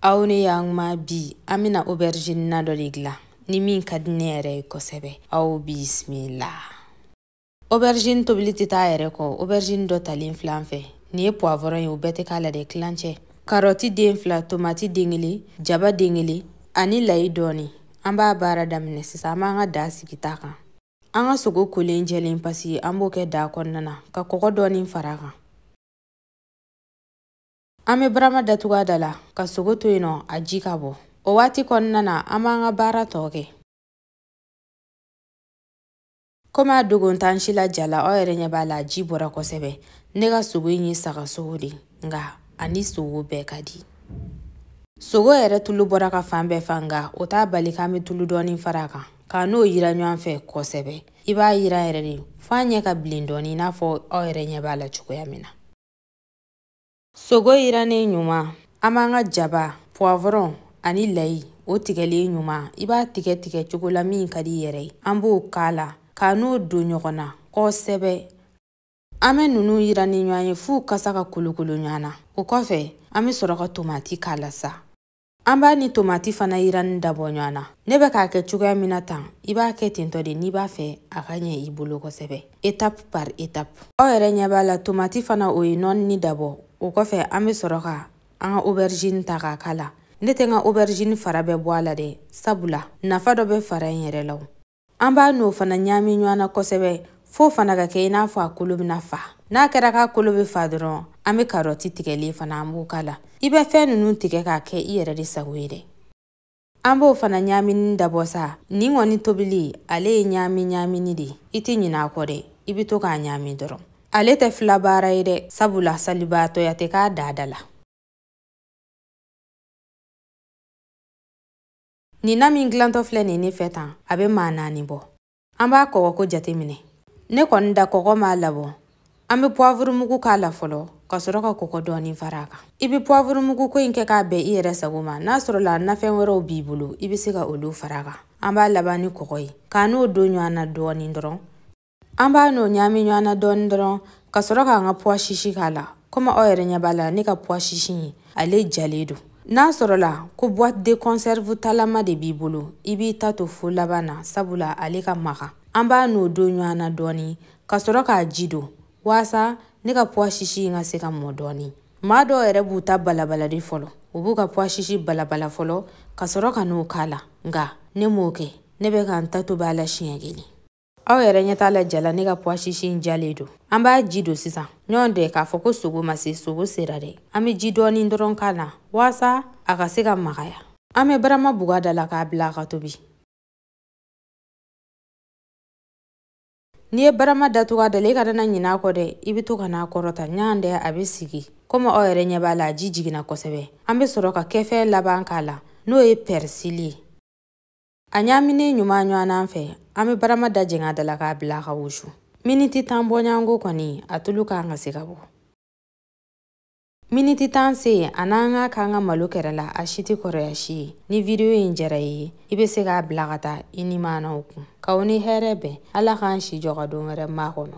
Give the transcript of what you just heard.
Aw ni yan bi an bɛna aubergine na dɔ de dilan ni min ka di ne yɛrɛ ye kosɛbɛ. Aw bisimila. Aubergine tobili tɛ taa yɛrɛ kɔ. Aubergine dɔ talen filɛ an fɛ. Nin ye poivron ye, o bɛɛ tɛ k'a la dɛ, kilancɛ. Karɔti den 2, tomati den 1, jaba den 1 ani layi dɔɔni. An b'a baara daminɛ sisan. An b'an ka daa sigi ta kan. An ka sogo kolen jɛlen pasi an b'o kɛ daa kɔnɔna na ka kɔgɔ dɔɔni fara a kan. An bɛ barama datugu a da la ka sogo to yen nɔ a ji ka bɔ. O waati kɔnɔna na an b'an ka baara tɔ kɛ. Komi a dogontan si la ja la, aw yɛrɛ ɲɛ b'a la a ji bɔra kosɛbɛ. Ne ka sogo in ye saga sogo de ye, nka ani sogo bɛɛ ka di. Sogo yɛrɛ tulu bɔra ka fan bɛɛ fa, nka o t'a bali k'an bɛ tulu dɔɔni fara a kan k'a n'o yira ɲɔgɔn fɛ kosɛbɛ. I b'a yira yɛrɛ de f'a ɲɛ ka bilen dɔɔni, i n'a fɔ aw yɛrɛ ɲɛ b'a la cogoya min na. Sogo yirannen ɲuman, an b'an ka jaba, poivron ani layi o tigɛlen ɲuman, i b'a tigɛ tigɛ cogo la min ka di i yɛrɛ ye. An b'o k'a la k'a n'o don ɲɔgɔn na kosɛbɛ. An bɛ ninnu yira ni ɲɔgɔn ye f'u kasa ka kolokolo ɲɔgɔn na. O kɔfɛ an bɛ sɔrɔ ka tomati k'a la sa. An b'a ni tomati fana yirani dabɔ ɲɔgɔn na. Ne bɛ k'a kɛ cogoya min na tan, i b'a kɛ tentɔ de n'i b'a fɛ a ka ɲɛ i bolo kosɛbɛ. Étape par étape. Aw yɛrɛ ɲɛ b'a la tomati fana o ye nɔɔni dabɔ. O kɔfɛ an bɛ sɔrɔ ka an ka aubergine ta k'a k'a la. Ne tɛ n ka aubergine fara bɛɛ bɔ a la dɛ, sabula nafa dɔ bɛ fara in yɛrɛ la. An b'a n'o fana ɲaami ɲɔgɔn na kosɛbɛ f'o fana ka kɛ i n'a fɔ a kolo bɛna fa. N'a kɛra k'a kolo bɛ fa dɔrɔn, an bɛ karɔti tigɛlen fana an b'o k'a la. I bɛ fɛn ninnu tigɛ k'a kɛ i yɛrɛ de sago ye dɛ. An b'o fana ɲaamini dabɔ sa. Nin kɔni tobili ale ye ɲaami ɲaamini de ye. I tɛ ɲinɛ a kɔ dɛ, i bɛ to k'a ɲaami dɔrɔn. Ale tɛ fila baara ye dɛ, sabula salibaatɔya tɛ k'a da da la. Nin na min dilantɔ filɛ nin ne fɛ tan, a bɛ maa 4 bɔ. An b'a kɔgɔ ko jateminɛ. Ne kɔni da kɔgɔ m'a labɔ. An bɛ poivre mugu k'a la fɔlɔ ka sɔrɔ ka kɔgɔ dɔɔni fara a kan. I bɛ poivre mugu ko in kɛ k'a bɛn i yɛrɛ sago ma. N'a sɔrɔla nafɛn wɛrɛw b'i bolo, i bɛ se ka olu fara a kan. An b'a laban ni kɔgɔ ye k'a n'o don ɲɔgɔn na dɔɔni dɔrɔn. An b'a n'o ɲaami ɲɔgɔn na dɔɔni dɔrɔn ka sɔrɔ k'an ka pois chiche k'a la. Komi aw yɛrɛ ɲɛ b'a la, ne ka pois chiche in ale jalen don. N'a sɔrɔla ko boîte de conserve talama de b'i bolo, i b'i ta to fo laban na, sabula ale ka magan. An b'a n'o don ɲɔgɔn na dɔɔni ka sɔrɔ k'a ji don waasa ne ka pois chiche in ka se ka mɔ dɔɔni. Maa dɔw yɛrɛ b'u ta balabala de fɔlɔ. U b'u ka pois chiche balabala fɔlɔ ka sɔrɔ ka n'o k'a la. Nka ne m'o kɛ, ne bɛ ka n ta to b'a la siɲɛ kelen. Aw yɛrɛ ɲɛ t'a la jala, ne ka pois chiche in jalen don. An b'a ji don sisan. Ɲɔgɔn dɛ k'a fɔ ko sogo ma se, sogo sera dɛ. An bɛ ji dɔɔni dɔrɔn k'a la waasa a ka se ka magaya. An bɛ barama buga da la k'a bila a ka tobi. N'i ye barama datugu a da la, i kana na ɲinɛ a kɔ dɛ, i bɛ to ka n'a kɔrɔta. Ɲɔgɔn dɛ a bɛ sigi. Komi aw yɛrɛ ɲɛ b'a la, a ji jiginna kosɛbɛ. An bɛ sɔrɔ ka kɛfɛn laban k'a la, n'o ye persil ye. A ɲaaminen ɲuman ɲɔgɔn an fɛ, an bɛ barama da jɛngɛ a da la k'a bila a ka wusu. Miniti 10 bɔɲɔgɔnko kɔni, a tulu kan ka se ka bɔ. Miniti 10 se, a n'an ka k'an ka malo kɛrɛ la, a si tɛ kɔrɔya si ye. Ni video in diyara i ye, i bɛ se k'a bila ka taa i ni maanaw kun. K'aw ni hɛrɛ bɛn. Ala k'an si jɔ ka don wɛrɛ makɔnɔ.